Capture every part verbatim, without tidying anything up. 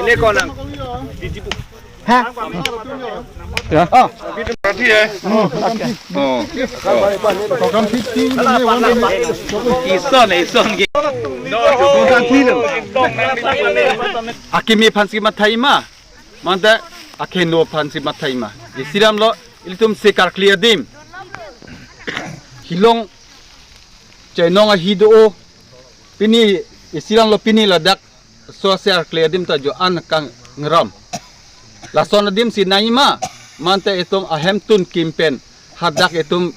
Ini kau nang. Ha? Ya. Oh. Oh. Program fifteen ini one. Ison, ison. Program fifteen. Akimi aphansi mathai ma. Mante akeheno aphansi mathai ma. Isi alam lo ilitum se karkli adim. Hilong chainong ahi do-o. Pini isi alam lo pini ladak so se karkli adim ta jo-an kangram. Lason adim si nangji ma, mante itum ahemtun kim pen, hadak itum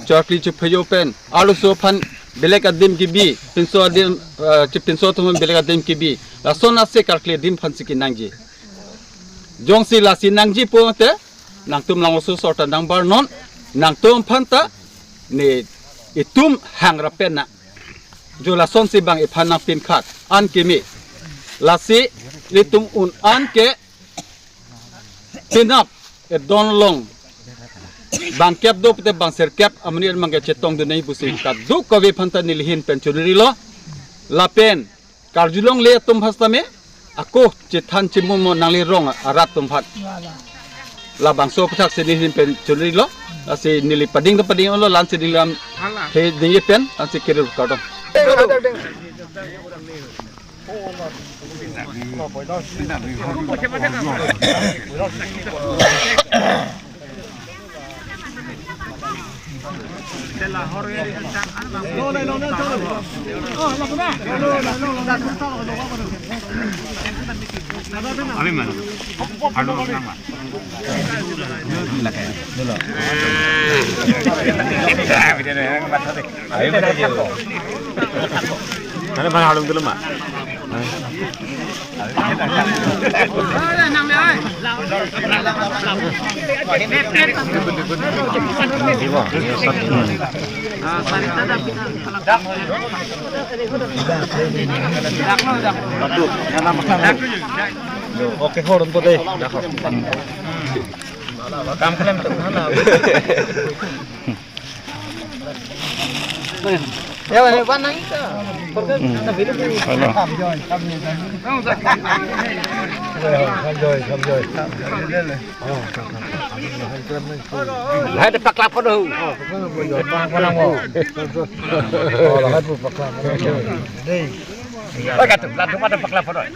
chorkli chephejo pen, arloso aphan belek adim kebi, pinso adim, eh, chepinso atum belek adim kebi. Lason ase karkli adim aphansi kenangji. Jongsi lasi nangji pulote, nangtum Langlokso asor ta nangbarnon, nangtum aphan ta, ne itum hangra pen na. Jo lasonsi bang iphan nangpinkhat, an keme. Lasi, ilitum un-an ke, penap, edon along. Bang kep do pute bang serkep, amonit abang ke chetongdun nangji pusi kadokave aphan ta neli ahin pen chonrilo. Lapen, karjulongle atum aphan setame, ako chethan chimum mo nangli rong arat atum aphan. Labangso aphuthak si neli ahin pen chonrilo, lasi neli pading ta pading-olo, la-an si neli lam he dingje pen, la-an si kere kardom. Abi man. Alo nang man. Ayo, mana halung dulu, Mak? Oke, horon po deh. Kam klem tuh mana? Ya, ya, pan nang itu. Hmm. Halo. Hai, depak lapor dulu. Oh, lahat po paklap. Dei. Oi, katu, lahat po depak lapor dulu.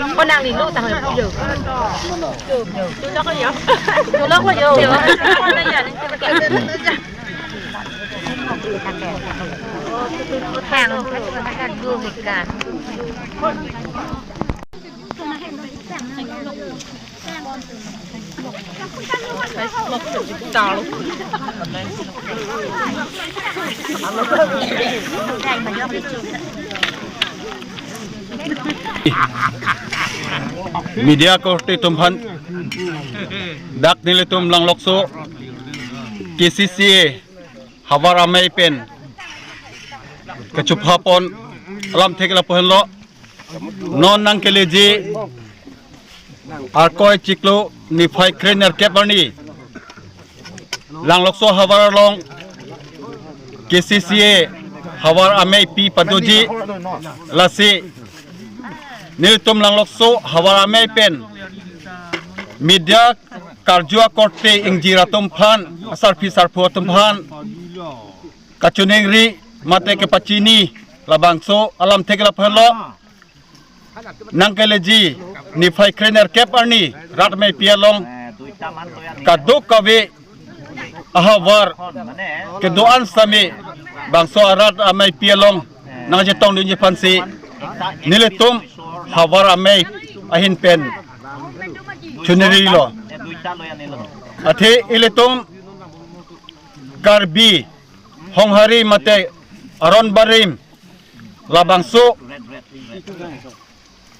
Ko nang ni lo ta ho yo. Tulok ko yo. Tulok ko yo. Hang, hang, hang, hang. Media korte atum aphan, dak nelitum Langlokso K C C A havar amei pen kachupha pon alam thek lapu henlo. Non nangkeleji Arkoi chiklo niphai krenerkep arni Langlokso havar along K C C A havar amei pi padoji, lasi nelitum Langlokso havar amei pen media karju akorte ingjir atum aphan, asarpi sarpo atum aphan kachiningri mate kepachini labangso alam thek lapu henlo. Nangkeleji niphai krenerkep arni rat ameipi along kadokave ahavar kedo-an sitame bangso arat ameipi along nangchetongdunji aphansi nelitum havar amei ahin pen chonrilo. Athe ilitum Karbi Honghari mate Aron Barim labangso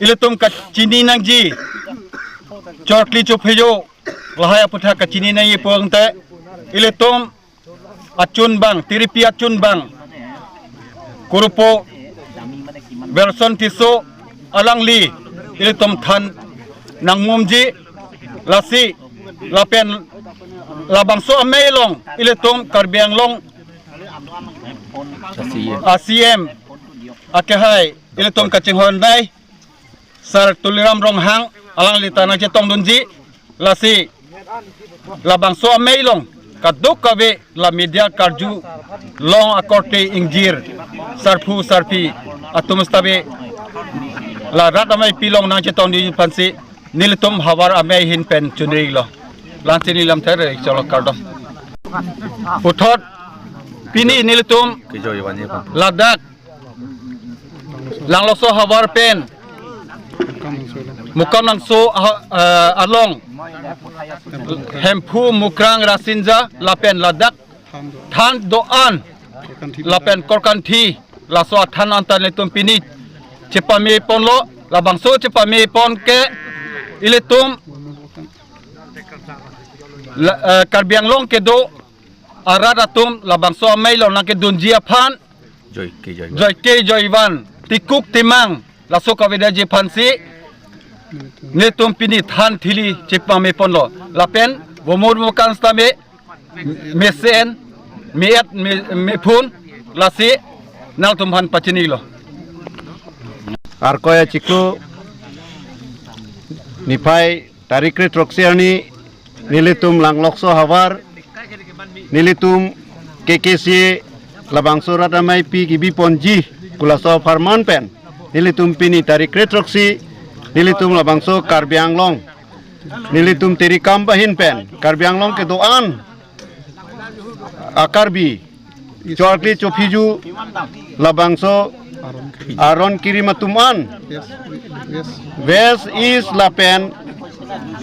ilitum kachini nangji chorkli chophejo lahai aputhak kachini nangji pulote ilitum achun abang, tiripi achun abang, Kurupo Welson Tisso alangli ilitum than nangmumji, lasi lapen labangso amei along ilitum Karbi Anglong a C M akehai ilitum kachinghon dai Sir Tuliram Ronghang alangli ta nangchetongdunji, lasi labangso amei along kadokave la media karju along akorte ingjir sarpo sarpi atum sitame la rat ameipi along nangchetongdunji aphansi nelitum havar amei ahin pen chunri lo. La-an si neli lamthe re cholo, kardom. Puthot pini nelitum Kejoi vani aphan. Ladak Langlokso havar pen Mukamlangso, ah, eh, along Hemphu Mukrang Rasinja lapen ladak than do-an lapen Korkanthi, laso athan anta nelitum pini chepame ponlo. Labangso chepame pon ke ilitum la, eh, Karbi Anglong kedo arat atum labangso amei along nangkedunji aphan Joike Joivan. Joike Joivan, Tikuk Timang, laso kavedetji aphansi nelitum pini than thili chepame ponlo. Lapen vomur vokan sitame mesen, me-et, me-, mephun, lasi nangtum aphan pachinilo. Arkoi achiklo, niphai tarik kre-throksi arni, nelitum Langlokso havar, nelitum K K C A labangso rat ameipi kebi ponji pu laso apharman pen, nelitum pini tarik kre-throksi, nelitum labangso Karbi Anglong, nelitum Tirikam ahin pen Karbi Anglong kedo-an a-Karbi, Choarkli Chophiju, labangso aron kirim atum an, West, East lapen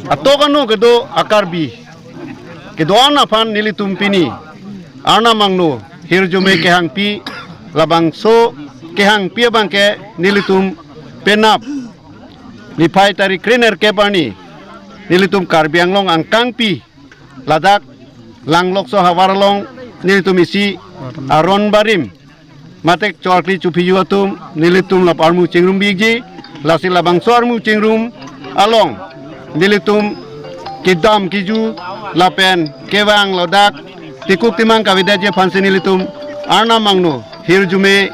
atok ano kedo a-Karbi kedo-an aphan nelitum pini Arnam angno hirjume kehangpi, labangso kehangpi abangke nelitum penap niphai tarik krenerkep arni nelitum Karbi Anglong angkangpi ladak Langlokso havar along nelitum isi aron barim mate Choarkli Chophiju atum nelitum lap armu chingrum bikji, lasi labangso armu chingrum along nelitum kedam keju lapen kevang ladak Tikuk Timang kavedetji aphansi nelitum Arnam angno hirjume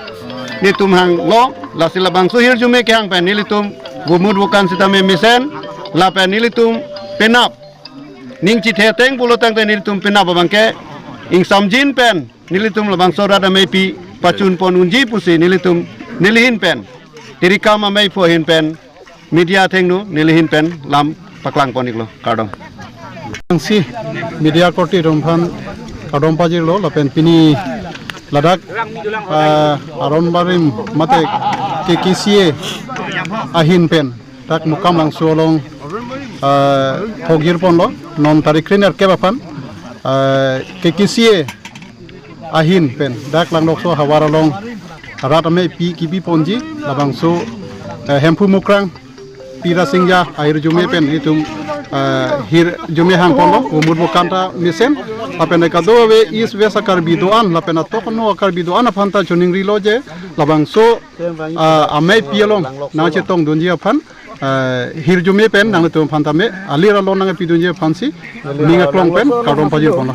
nelitum hanglo, lasi labangso hirjume kehang pen nelitum vomur vokan sitame mesen lapen nelitum penap ning chithe ateng pulo tangte nelitum penap abangke ingsamjin pen nelitum labangso rat ameipi pachun pon unji pusi nelitum neli ahin pen, Tirikam ameiphu ahin pen, media athengno neli ahin pen lam paklang pon-iklo, kardom. Angsi media korte atum aphan kardom pajirlo lapen pini ladak, ah, aron barim mate K K C A ahin pen dak Mukamlangso along, ah, thokjir ponlo, non tarik krenerkep aphan, ah, K K C A ahin pen dak Langlokso havar along rat ameipi kebi ponji labangso, eh, Hemphu Mukrang Pi Rasinja ahirjume pen itum, eh, hirjume hang ponlo, umur bukan ta mesen, lapen kadokave East West a-Karbi do-an, lapen atok ano a-Karbi do-an aphan ta chuningrilo je labangso, ah, ameipi along nangchetongdunji aphan, eh, hirjume pen nangtum aphan tame alir along nangpidunji aphansi ning aklong pen kardom pajir ponlo.